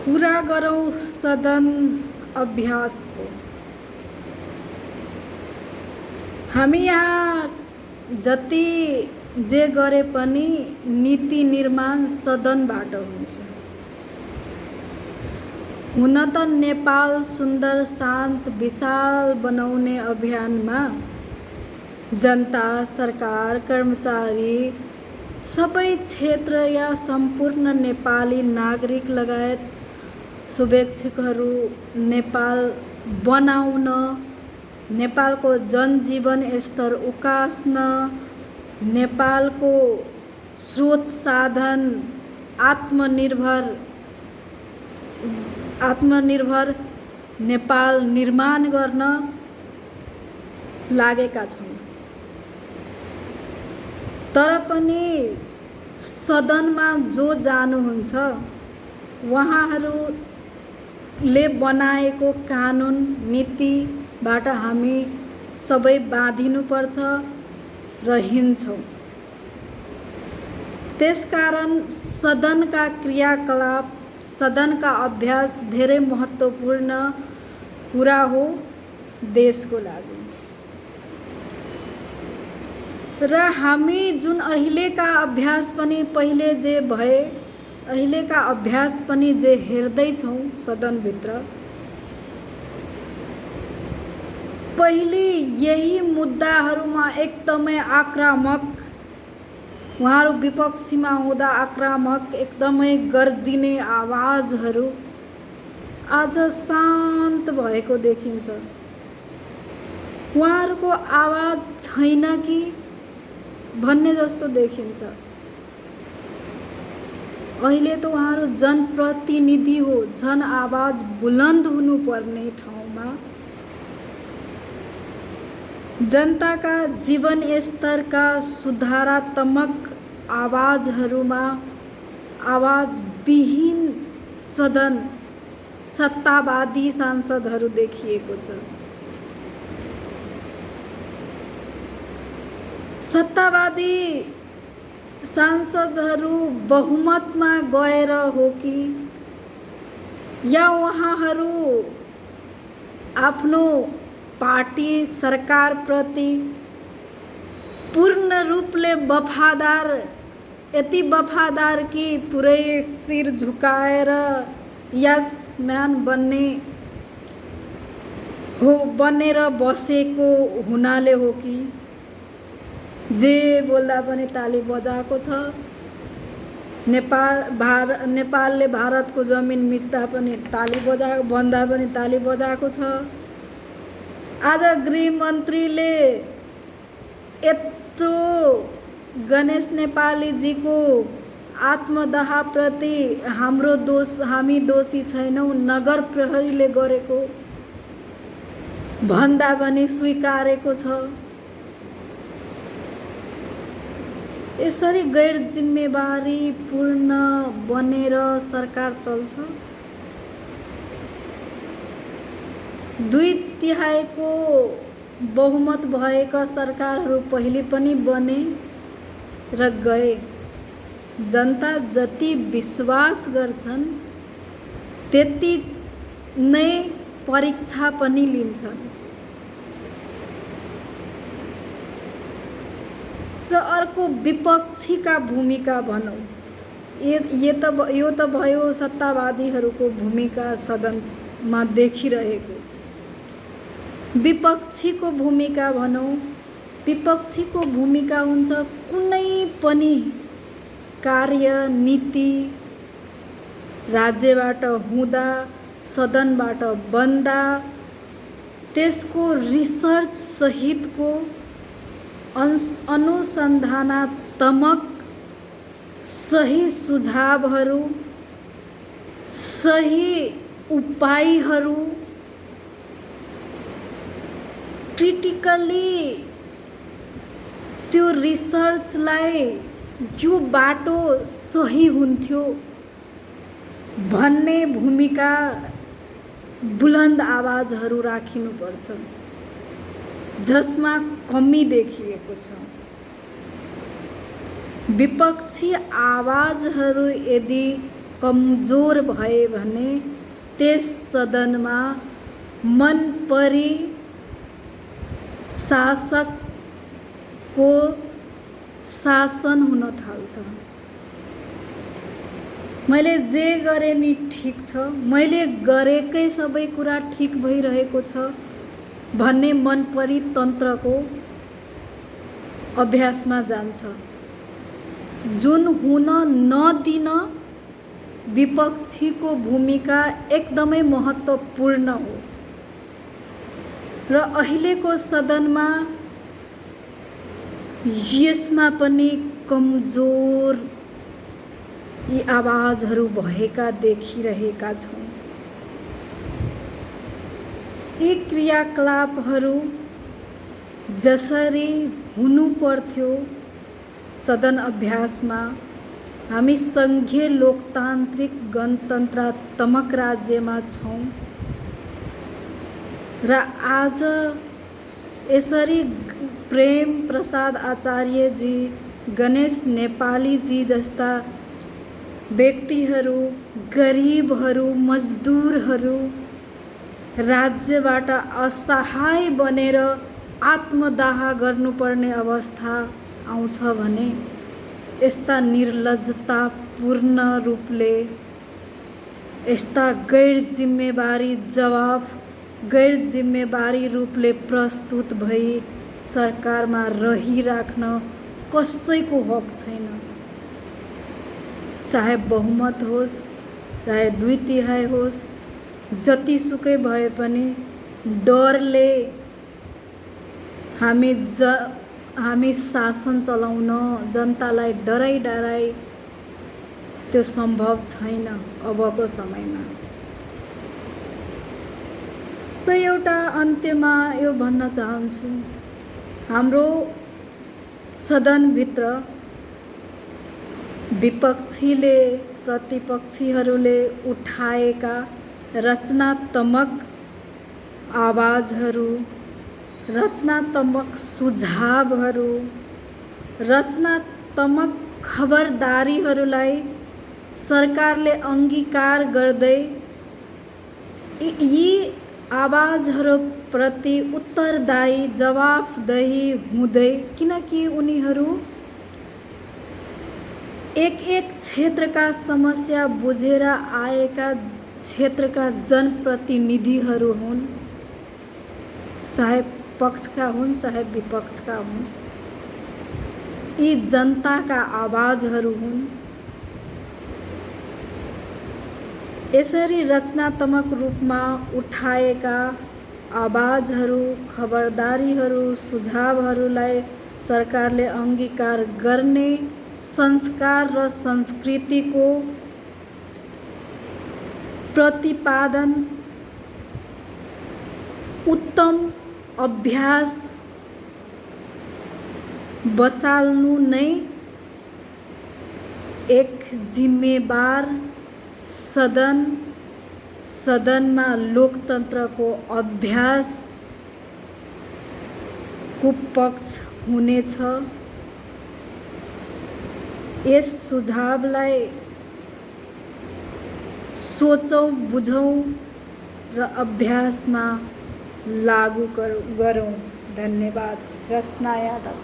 कुरा गरौँ सदन अभ्यासको। हामी यहाँ जति जे गरे पनि नीति निर्माण सदनबाट हुन्छ। हुन त नेपाल सुन्दर शान्त विशाल बनाउने अभियानमा जनता सरकार कर्मचारी सबै क्षेत्र या सम्पूर्ण नेपाली नागरिक लगायत शुभेच्छुकहरू नेपाल बनाउन, नेपालको जनजीवन स्तर उकास्न, नेपालको स्रोत साधन आत्मनिर्भर नेपाल निर्माण गर्न लागेका छौँ। तर पनि सदनमा जो जानुहुन्छ उहाँहरूले बनाएको कानुन नीतिबाट हामी सबै बाँधिनुपर्छ र हिँड्छौँ। त्यसकारण सदनका क्रियाकलाप सदनका अभ्यास धेरै महत्त्वपूर्ण कुरा हो देशको लागि। र हामी जुन अहिलेका अभ्यास पनि पहिले जे भए अहिलेका अभ्यास पनि जे हेर्दैछौँ सदनभित्र, पहिले यही मुद्दाहरूमा एकदमै आक्रामक, उहाँहरू विपक्षीमा हुँदा आक्रामक एकदमै गर्जिने आवाजहरू आज शान्त भएको देखिन्छ। उहाँहरूको आवाज छैन कि भन्ने जस्तो देखिन्छ। अहिले त उहाँहरू जनप्रतिनिधि हो, जन आवाज बुलन्द हुनुपर्ने ठाउँमा जनताका जीवन स्तरका सुधारात्मक आवाजहरूमा आवाजविहीन सदन सत्तावादी सांसदहरू देखिएको छ। सत्तावादी सांसदहरू बहुमतमा गएर हो कि या उहाँहरू आफ्नो पार्टी सरकारप्रति पूर्ण रूपले वफादार, यति वफादार कि पुरै शिर झुकाएर यस म्यान बनेर बसेको हुनाले हो कि जे बोल्दा पनि ताली बजाएको छ। नेपालले भारतको जमिन मिच्दा पनि भन्दा पनि ताली बजाएको छ। आज गृहमन्त्रीले यत्रो गणेश नेपालीजीको आत्मदाहप्रति हामी दोषी छैनौँ, नगर प्रहरीले गरेको भन्दा पनि स्वीकारेको छ। यसरी गैर जिम्मेवारी पूर्ण बनेर सरकार चल्छ। 2/3 बहुमत भएका सरकारहरू पहिले पनि बने र गए। जनता जति विश्वास गर्छन् त्यति नै परीक्षा पनि लिन्छन्। र अर्को विपक्षीका भूमिका भनौँ, यो त भयो सत्तावादीहरूको भूमिका सदनमा देखिरहेको। विपक्षीको भूमिका भनौँ, विपक्षीको भूमिका हुन्छ कुनै पनि कार्य नीति राज्यबाट हुँदा सदनबाट बन्दा त्यसको रिसर्च सहितको अनुसन्धानात्मक सही सुझावहरू, सही उपायहरू क्रिटिकली त्यो रिसर्चलाई यो बाटो सही हुन्थ्यो भन्ने भूमिका बुलन्द आवाजहरू राखिनुपर्छ, जसमा कमी देखिएको छ। विपक्षी आवाजहरू यदि कमजोर भए भने त्यस सदनमा मन परी शासकको शासन हुन थाल्छ। मैले जे गरेँ नि ठिक छ, मैले गरेकै सबै कुरा ठिक भइरहेको छ भन्ने मन परी तन्त्रको अभ्यासमा जान्छ, जुन हुन नदिन विपक्षीको भूमिका एकदमै महत्त्वपूर्ण हो। र अहिलेको सदनमा यसमा पनि कमजोर यी आवाजहरू भएका देखिरहेका छौँ। यी क्रियाकलापहरू जसरी हुनु पर्थ्यो सदन अभ्यासमा, हामी सङ्घीय लोकतान्त्रिक गणतन्त्रात्मक राज्यमा छौँ र आज यसरी प्रेम प्रसाद आचार्यजी, गणेश नेपालीजी जस्ता व्यक्तिहरू, गरिबहरू, मजदुरहरू राज्यबाट असहाय बनेर आत्मदाह गर्नुपर्ने अवस्था आउँछ भने यस्ता निर्लज्जतापूर्ण रूपले, यस्ता गैर जिम्मेवारी रूपले प्रस्तुत भई सरकारमा रहिराख्न कसैको हक छैन। चाहे बहुमत होस्, चाहे 2/3 होस्, जतिसुकै भए पनि डरले हामी शासन चलाउन, जनतालाई डराई त्यो सम्भव छैन अबको समयमा। र एउटा अन्त्यमा यो भन्न चाहन्छु, हाम्रो सदनभित्र विपक्षीले, प्रतिपक्षीहरूले उठाएका रचनात्मक आवाजहरू, रचनात्मक सुझावहरू, रचनात्मक खबरदारीहरूलाई सरकारले अंगीकार गर्दै यी आवाजहरूप्रति उत्तरदायी, जवाफदेही हुँदै, किनकि उनीहरू एक क्षेत्रका समस्या बुझेर आएका क्षेत्रका जनप्रतिनिधिहरू हुन्, चाहे पक्षका हुन् चाहे विपक्षका हुन्। यी जनताका आवाजहरू हुन्। यसरी रचनात्मक रूपमा उठाएका आवाजहरू, खबरदारीहरू, सुझावहरूलाई सरकारले अंगीकार गर्ने संस्कार र संस्कृतिको प्रतिपादन, उत्तम अभ्यास बसाल्नु नै एक जिम्मेवार सदनमा लोकतन्त्रको अभ्यासको पक्ष हुनेछ। यस सुझावलाई सोचौं, बुझौं र अभ्यासमा लागू गरौं। धन्यवाद। रसना यादव।